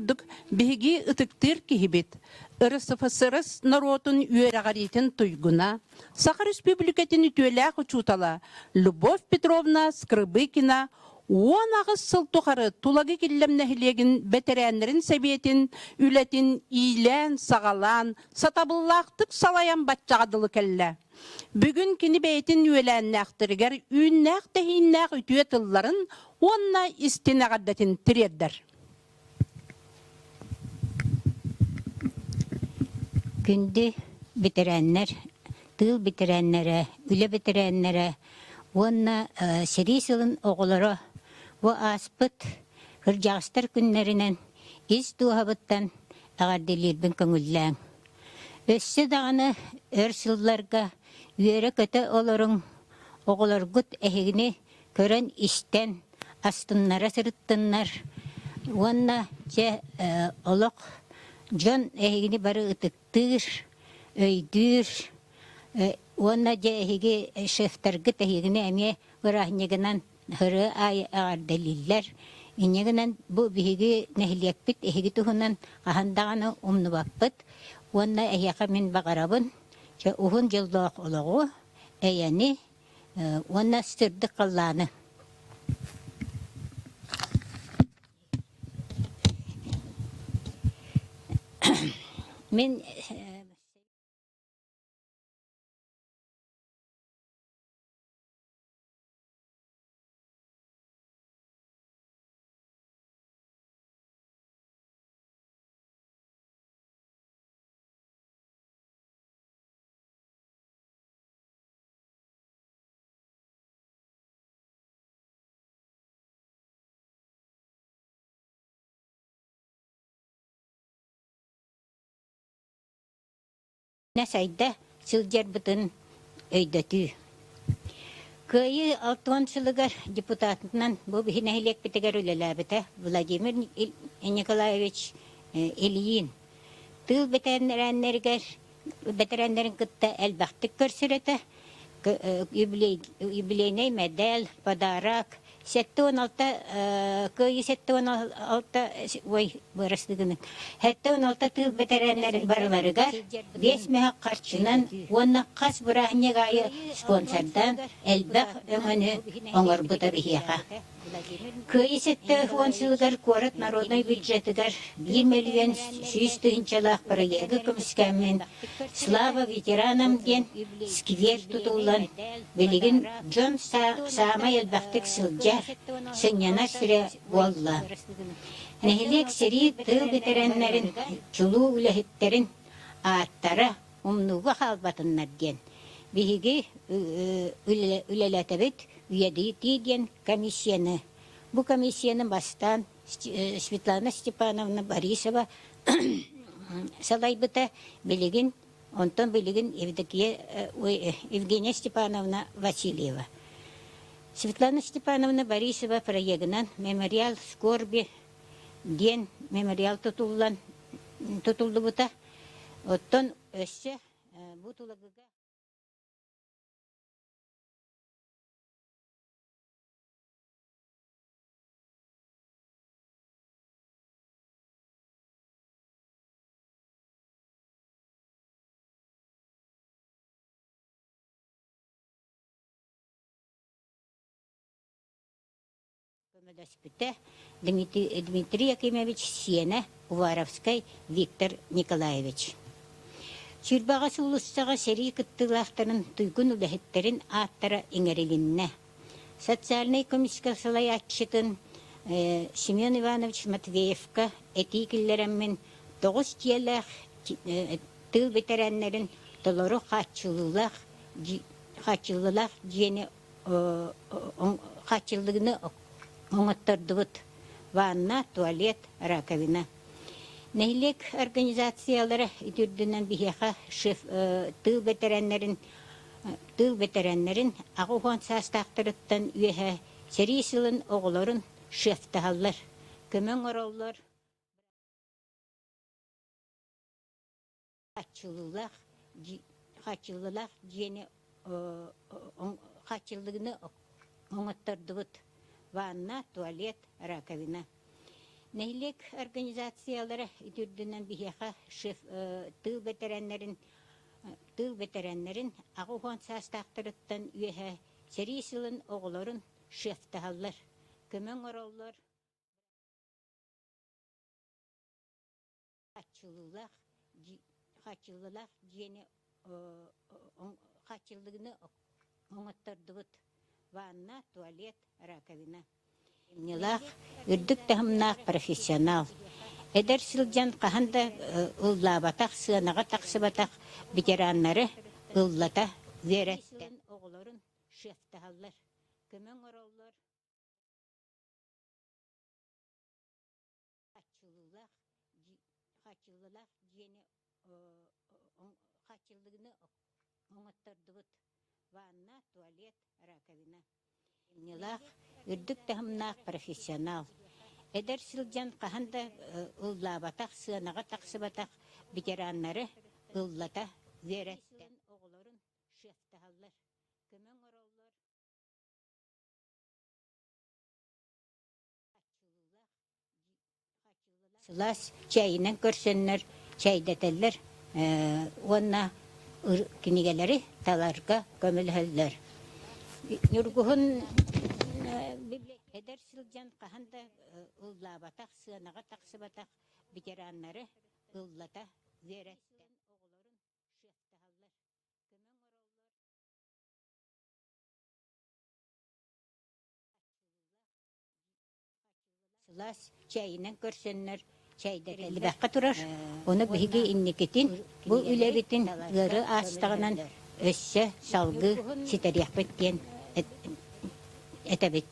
курдук биһиги ытыктыыр киһибит, РСФСР норуотун үөрэҕириитин туйгуна, Саха Республикатын үтүөлээх учуутала Любовь Петровна Скрыбыкина 18 сыл тухары Тулагы Киллэм нэһилиэгин бэтэрээннэрин сэбиэтин үлэтин иилээн-саҕалаан, сатабыллаахтык салайан баччаҕа дылы кэллэ. Бүгүн кини бэйэтин үөлээннээхтэригэр үүннээх-тэһииннээх үтүө тылларын уонна истин эҕэрдэтин тириэрдэр. Күндү бэтэрээннэр, тыыл бэтэрээннэрэ, үлэ бэтэрээннэрэ уонна сэрии сылын оҕолоро бу ааспыт кырдьаҕастар күннэринэн ис дууһабыттан эҕэрдэлиирбин көҥүллээҥ. Өссө даҕаны өр сылларга үөрэ-көтө олоруҥ, оҕолоргут эһигини көрөн-истэн астыннара сырыттыннар уонна дьэ олох дьон эһигини бары ытыктыыр, өйдүүр уонна дьэ эһиги шефтаргыт эһигини эмиэ бырааһынньыгынан ырыа аайы эҕэрдэлииллэр. Инньэ гынан бу биһиги нэһилиэкпит эһиги туһунан хаһан даҕаны умнубаппыт уонна эһиэхэ мин баҕарабын дьэ уһун дьоллоох олоҕу, эйэни уонна сырдык халлааны. Мин Сайда сылдьарбытын өйдөтүү. Кыайыы 60 сылыгар депутатынан бу биһи нэһилиэкпитигэр үлэлээбитэ Владимир Николаевич Ильин. Тыыл бэтэрээннэригэр бэтэрээннэрин кытта элбэхтик көрсөр этэ. Юбилейнай мэдээл, подарок, 76 кыайыы 76 ой бырастыгыны 76 тыыл бэтэрээннэрин барыларыгар 5 мөһөх харчынан уонна хас бырааһынньык аайы спонсордаан элбэх өҥөнү оҥорбута биһиэхэ. Кыайыы 70 сылыгар куорат народнай бюджетыгар 1 100 тыһыынчалаах бырайыагы көмүскээммин «Слава ветеранам» диэн сквер тутуллан, билигин дьон саамай элбэхтик сылдьар, сынньанар сирэ буолла. Нэһилиэк сэрии тыыл бэтэрээннэрин, чулуу үлэһиттэрин ааттара умнууга хаалбатыннар диэн биһиги үлэлэтэбит үйэтитии диэн комиссияны. Бу комиссияны бастаан Светлана Степановна Борисова салайбыта, билигин онтон билигин Евдокия Евгения Степановна Васильева. Светлана Степановна Борисова проегынан мемориал скорби диэн мемориал тутуллан тутуллубута. Оттон өссө бу Тулагыга Көмөлөспүтэ Дмитрий Якимович сиэнэ Уваровскай Виктор Николаевич. Сүүрбэҕэ уулуссаҕа сэрии кыттыылаахтарын туйгун үлэһиттэрин ааттара иҥэрилиннэ. Социальнай көмүскэл салайааччытын Семен Иванович Матвеевка этии киллэрэммин тоҕус дьиэлээх тыыл бэтэрээннэрин толору хааччыллыылаах хааччыллыылаах дьиэни хааччыллыыны оҥоттордубут. Ванна, туалет, раковина. Нэһилиэк организациялара ити үрдүнэн биһиэхэ шеф тыыл бэтэрээннэрин тыыл бэтэрээннэрин 80 саастаахтарыттан үөһэ сэрии сылын оҕолорун шефтаһаллар, көмө оҥороллор. Хааччыллыылаах хааччыллыылаах дьиэни хааччыллыыны оҥоттордубут. Ванна, туалет, раковина. Нэһилиэк организациялара ити үрдүнэн биһиэхэ шеф тыыл бэтэрээннэрин тыыл бэтэрээннэрин 80 саастаахтарыттан үөһэ сэрии сылын оҕолорун шефтаһаллар, көмө оҥороллор. Хааччыллыылаах хааччыллыылаах дьиэни хааччыллыыны оҥоттордубут. Ванна, туалет, раковина. Ньылаах, үрдүк таһымнаах профессионал. Эдэр сылдьан хаһан да ыллаабатах, сыанаҕа тахсыбатах ветераннары ыллата үөрэттэ. Оҕолорун шефтаһаллар, көмө оҥороллор. Хааччыллыылаах хааччыллыылаах дьиэни хааччыллыыны оҥоттордубут. Ванна, туалет, раковина. Ньылаах, үрдүк таһымнаах профессионал. Эдэр сылдьан хаһан да ыллаабатах, сыанаҕа тахсыбатах ветераннары ыллата үөрэттэ. Оҕолорун шефтаһаллар, көмө оҥороллор. Сылаас чэйинэн көрсөннөр чэйдэтэллэр уонна кинигэлэри таларга көмөлөһөллөр. Ньургуһун эдэр сылдьан хаһан да ыллаабатах, сыанаҕа тахсыбатах ветераннары ыллата үөрэттэ. Сылаас чэйинэн көрсөннөр чэйдэтэллибэххэ турар. Ону биһиги инникитин бу үлэбитин ыары аастаҕынан өссө салгыы ситэриэхпит диэн этэбит.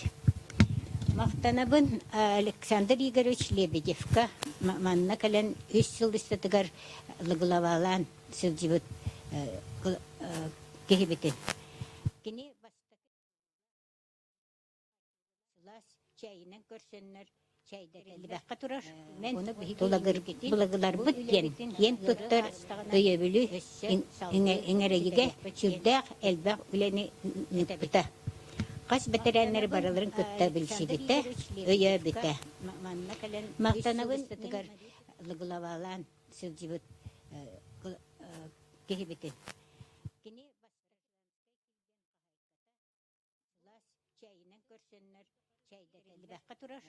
Махтанабын Александр Игоревич Лебедевка манна кэлэн үс сыл устатыгар главалаан сылдьыбыт киһибитин. Кини бастакы Сылаас чэйинэн көрсөннөр чэйдэтэллибэххэ турар. Ону биһиги былагыларбыт диэн киэн туттар өйөбүлү иҥэрэйигэ сүрдээх элбэх үлэни ыыппыта. Хас бэтэрээннэри барыларын кытта билсибитэ, өйөөбүтэ. Махтанабын главалаан сылдьыбыт киһибитин. Кини Сылаас чэйинэн көрсөннөр чэйдэтэллибэххэ турар.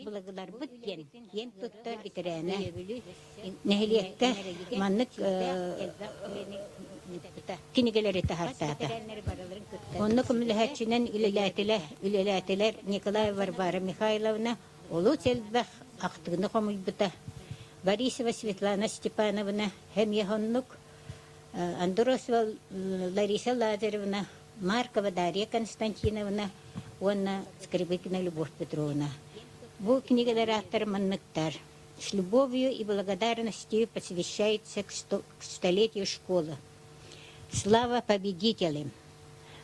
Тулагыларбыт диэн киэн туттар бэтэрээнэ нэһилиэккэ маннык кинигэлэри таһаартаата. Онно көмөлөһөөччүнэн үлэлээтилэр, үлэлээтилэр Николай Варвара Михайловна олус элбэх ахтыыны хомуйбута. Борисова Светлана Степановна эмиэ оннук Андросова Лариса Лазаревна, Маркова Дарья Константиновна уонна Скрыбыкина Любовь Петровна. Бу кинигэлэр ааттара манныктар. С любовью и благодарностью посвящается к столетию школы. Слава победителям!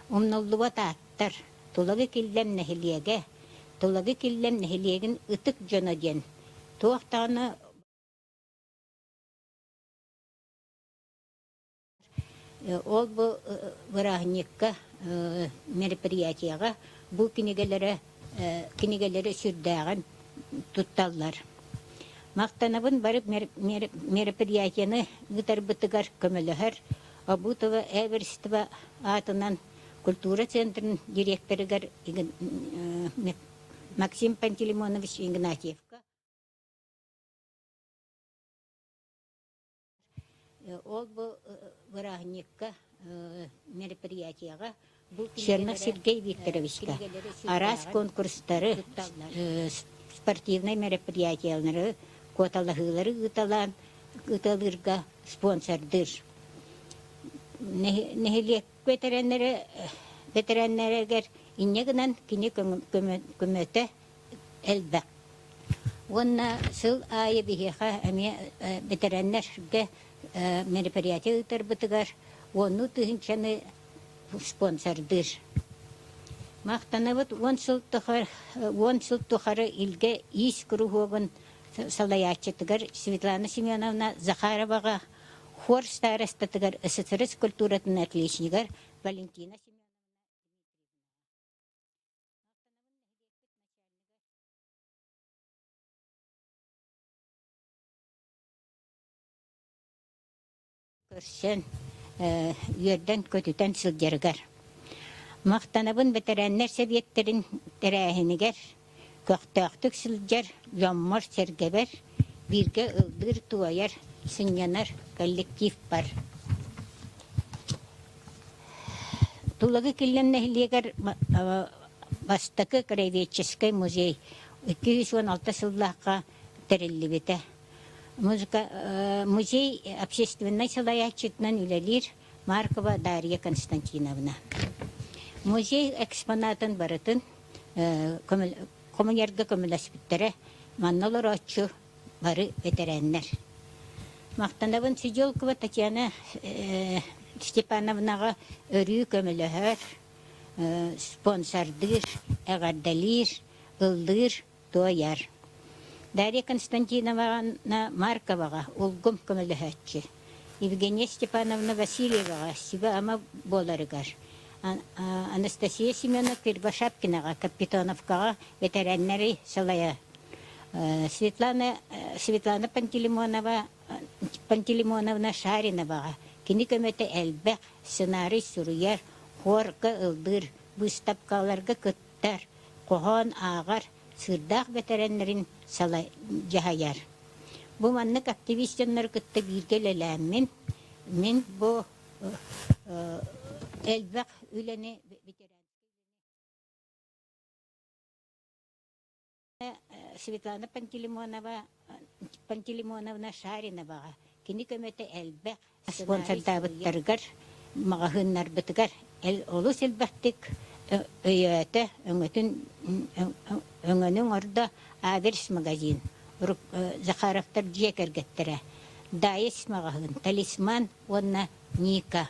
Умнуллубат ааттар, Тулагы Киллэм нэһилиэгэ, Тулагы Киллэм нэһилиэгин ытык дьоно диэн туох даҕаны Ол бу бырааһынньыкка мероприятиеҕа бу кинигэлэрэ кинигэлэри сүрдээҕин тутталлар. Махтанабын бары мероприятиены ыытарбытыгар көмөлөһөр Обутова Эверстова аатынан культура центрын директорыгар Максим Пантелеймонович Игнатьевка Ол бу бырааһынньыкка мероприятиеҕа Чернов Сергей Викторовичка араас конкурстары, спортивнай мероприятиелары, куоталаһыылары ыыталаан ыыталыырга спонсордыыр. Нэһилиэк бэтэрээннэрэ бэтэрээннэригэр инньэ гынан кини көмөтө элбэх. Уонна сыл аайы биһиэхэ эмиэ бэтэрээннэргэ мероприятие ыытарбытыгар уоннуу тыһыынчаны спонсордыыр. Махтанабыт 10 сыл тухары Илгэ иис куруһуогун салайааччытыгар Светлана Семеновна Захароваҕа, хор старостатыгар СССР культуратын отличнигар Валентина Семеновна Дмитриевнаҕа. Көрсөн, үөрдэн-көтүтэн сылдьарыгар. Махтанабын бэтэрээннэр сэбиэттэрин тэрээһинигэр көхтөөхтүк сылдьар дьоммор-сэргэбэр бииргэ ыллыыр-туойар, сынньанар коллектив бар. Тулагы Киллэм нэһилиэгэр бастакы краеведческай музей 216 сыллаахха тэриллибитэ. Музыка, музей общественнай салайааччытынан үлэлиир Маркова Дарья Константиновна. Музей экспонатын барытын хомуйарга көмөлөспүттэрэ манна олорооччу бары бэтэрээннэр. Махтанабын Сидёлкова Татьяна Степановнаҕа өрүү көмөлөһөр, спонсордыыр, эҕэрдэлиир, ыллыыр, туойар. Дарья Константиновна Марковаҕа улгум көмөлөһөөччү. Евгения Степановна Васильеваҕа сүбэ-ама буоларыгар, Анастасия Семеновна Кривошапкинаҕа Капитоновкаҕа бэтэрээннэри салайа Светлана Светлана Пантелеймонова Пантелеймоновна Шариноваҕа кини көмөтө элбэх, сценарий суруйар, хуорга ыллыыр, быыстапкаларга кыттар, хоһоон ааҕар, сыырдаах бэтэрээннэрин дьаһайар. Бу маннык активист дьоннору кытта бииргэ үлэлээммин, мин бу элбэх үлэни Светлана Пантелеймонова Пантелеймоновна Шариноваҕа кини көмөтө элбэх спонсордаабыттарыгар маҕаһыыннарбытыгар олус элбэхтик өйөөтө, өҥөтүн өҥөнү оҥордо Аверс магазин, Захаровтар дьиэ кэргэттэрэ, Дайс маҕаһыын, Талисман уонна Ника.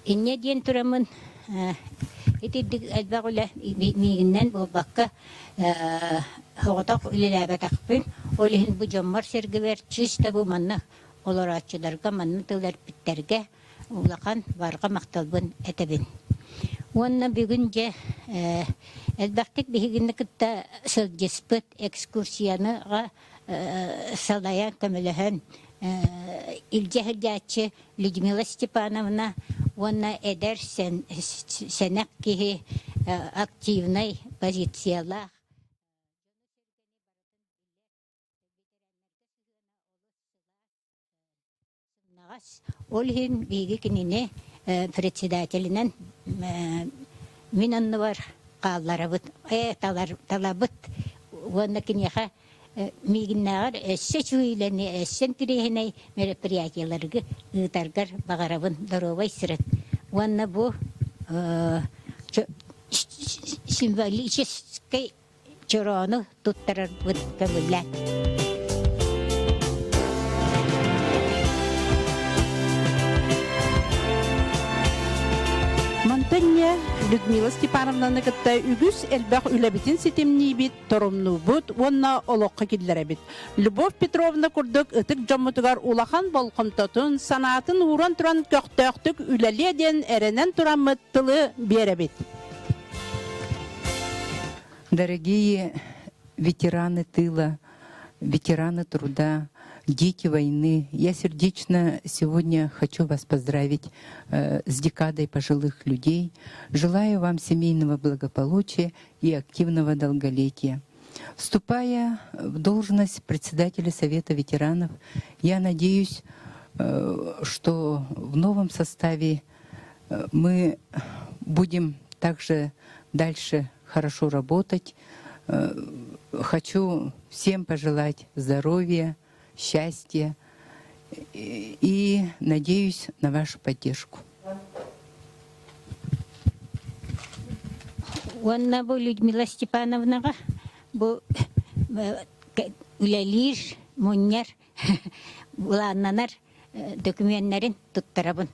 Инньэ диэн тураммын итирдик элбэх үлэ миигиннэн буолбакка соҕотох үлэлээбэтэхпин. Ол иһин бу дьоммор-сэргэбэр чисто бу манна олорооччуларга, манна тыл эрпиттэргэ улахан барҕа махталбын этэбин. Уонна бүгүн дьэ элбэхтик биһигини кытта сылдьыспыт экскурсияныга салайан көмөлөһөн илдьэ сылдьааччы Людмила Степановна уонна эдэр сэнэх киһи активнай позициялаах Ол иһин биһиги кинини председателинэн мин оннубар хаалларабыт, талабыт уонна киниэхэ миигиннээҕэр өссө үчүгэй өссө интэриэһинэй мероприятиеларгы ыытаргар баҕарабын доруобай сырыт. Уонна бу символическай чороону туттарарбыт көҥүллээн. Мантан Людмила Степановнаны кытта үгүс элбэх үлэбитин ситимниибит, торумнуубут уонна олоххо киллэрэбит. Любовь Петровна курдук ытык дьоммутугар улахан болҕомтотун, санаатын ууран туран көхтөөхтүк үлэлиэ диэн эрэнэн тураммыт тылы биэрэбит. Дорогие ветераны тыла, ветераны труда, дети войны, я сердечно сегодня хочу вас поздравить с декадой пожилых людей. Желаю вам семейного благополучия и активного долголетия. Вступая в должность председателя Совета ветеранов, я надеюсь, что в новом составе мы будем также дальше хорошо работать. Хочу всем пожелать здоровья, счастья и надеюсь на вашу поддержку. Уонна бу Людмила Степановнаҕа бу үлэлиир, мунньар, былааннанар дөкүмүөннэрин туттарабын.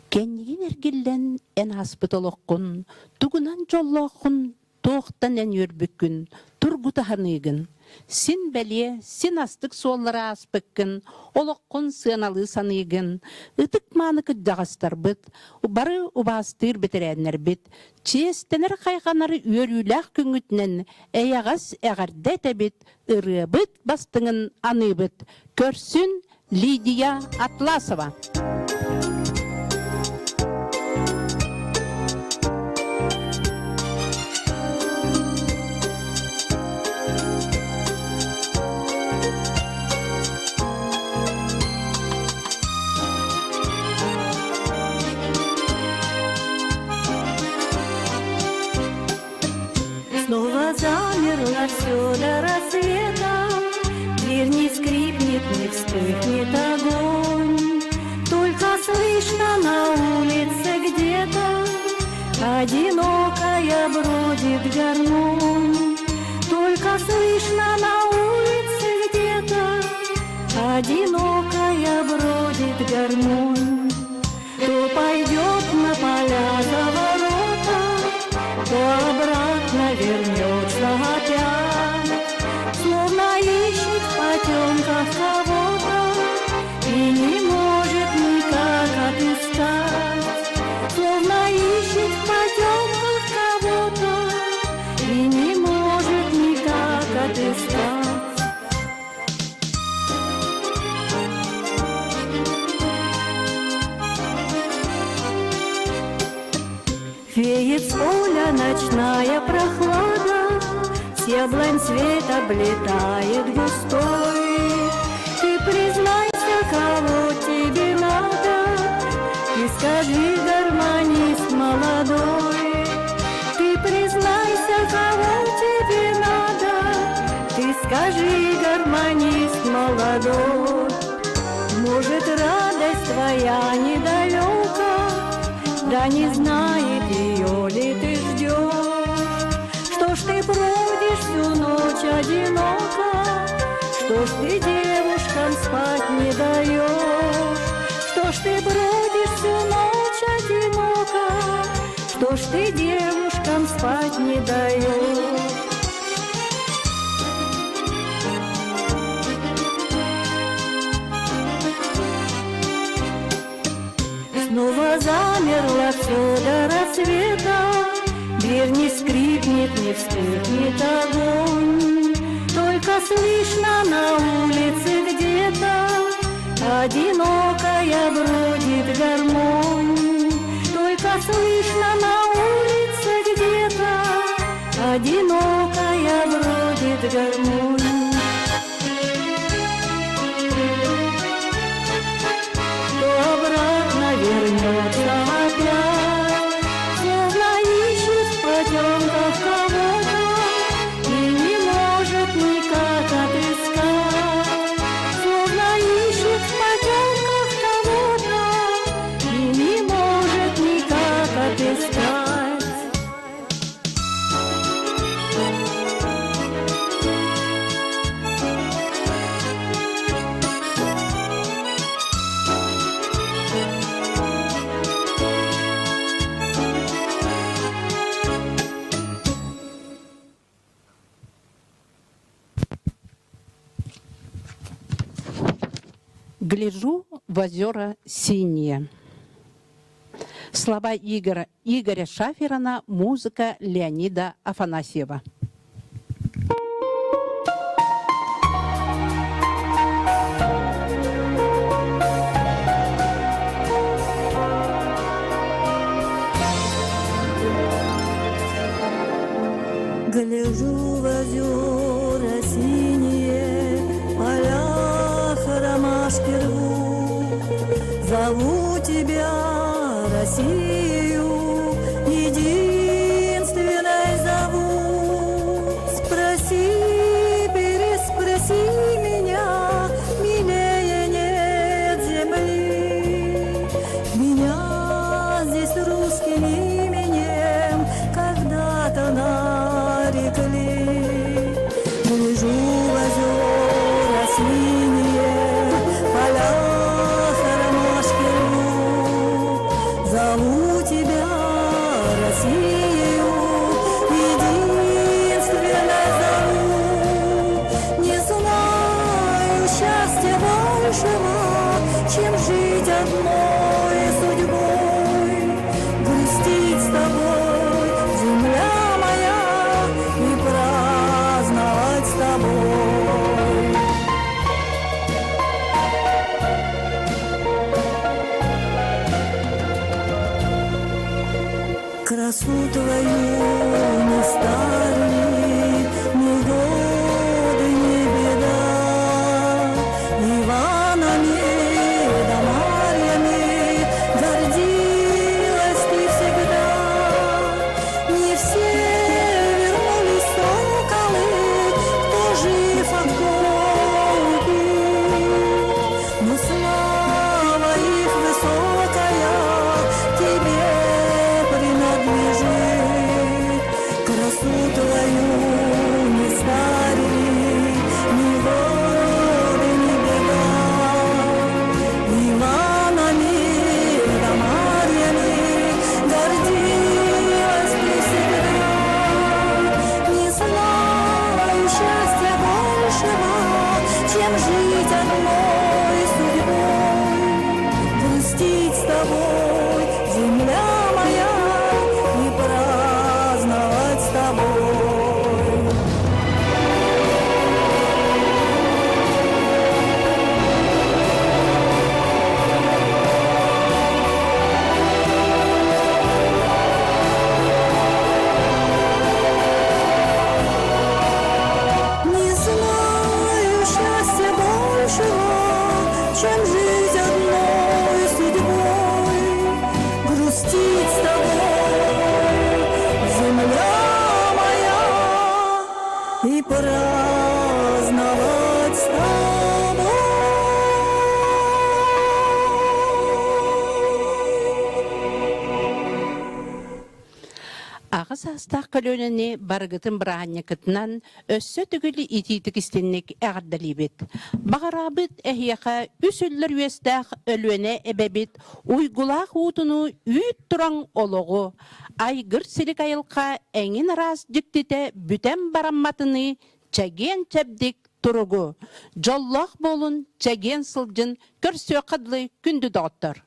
Кэннигин эргиллэн эн ааспыт олоххун, тугунан дьоллооххун, туохтан эн үөрбүккүн, тургутан. Долгута саныыгын. Син бэлиэ, син астык суоллары ааспыккын, олоххун сыаналыы саныыгын. Ытык-мааны кырдьаҕастарбыт, бары убаастыыр бэтэрээннэрбит, чиэстэнэр-хайҕанар үөрүүлээх күҥҥүтүнэн эйэҕэс эҕэрдэ этэбит, ырыабыт бастыҥын аныыбыт. Көрсүн Лидия Атласова. Снова замерло все до рассвета, Дверь не скрипнет, не вспыхнет огонь. Только слышно на улице где-то Одинокая бродит гармонь. Только слышно на улице где-то Одинокая бродит гармонь. То пойдет на поля за ворота, То обратно вернется опять, Словно ищет в потемках кого-то И не может никак отыскать. Словно ищет в потемках кого-то И не может никак отыскать. Веет с поля ночная прохлада, С яблонь цвет облетает густой. Ты признайся, кого тебе надо, Ты скажи, гармонист молодой. Ты признайся, кого тебе надо, Ты скажи, гармонист молодой. Может, радость твоя недалека, Да не знает ее ли ты ждешь. Что ж ты бродишь всю ночь одиноко, Что ж ты девушкам спать не даешь? Что ж ты бродишь всю ночь одиноко, Что ж ты девушкам спать не даешь? Снова замерло все до рассвета, Дверь не скрипнет, не вспыхнет огонь. Только слышно на улице где-то Одинокая бродит гармонь. Только слышно на улице где-то Одинокая бродит гармонь. То обратно вернется опять, Словно ищет в потемках кого-то И не может никак отыскать. Словно ищет в потемках кого-то И не может никак отыскать. Гляжу в озера синие. Слова Игоря, Игоря Шаферана, музыка Леонида Афанасьева. Гляжу в озера синие, полях ромашки рву. Зову тебя, Россию, единственной зову. Спроси, переспроси меня, милее нет земли. Меня здесь русским именем когда-то нарекли. Гляжу в озера синие, поля ромашки рву. Зову тебя, жить одной судьбой, Грустить с тобой, земля моя, И праздновать с тобой. Красу твою не старили ни годы, ни беда. Иванами да Марьями гордилась ты всегда. Не все вернулись соколы, кто жив, а кто убит. Но слава их высокая тебе принадлежит. Красу твою не старили ни годы, ни беда. Иванами да Марьями гордилась ты всегда. Не знаю счастья большего, чем жить одной судьбой. Грустить с тобой, земля моя, и праздновать с тобой. Не знаю счастья большего, чем жить одной судьбой, грустить с тобой, земля моя, и праздновать с тобой. Аҕа саастаах көлүөнэни барыгытын бырааһынньыкытынан өссө төгүл итиитик истинник эҕэрдэлиибит. Баҕарабыт эһиэхэ үс үллэр үөстээх Өлүөнэ эбэбит уйгулаах уутуну үүт тураҥ олоҕу, айгыр силик айылҕа эҥин араас дьиктитэ бүтэн барамматыныы чэгиэн-чэбдик туругу, дьоллоох буолун, чэгиэн сылдьын, көрсүөххэ дылы күндү доҕоттор!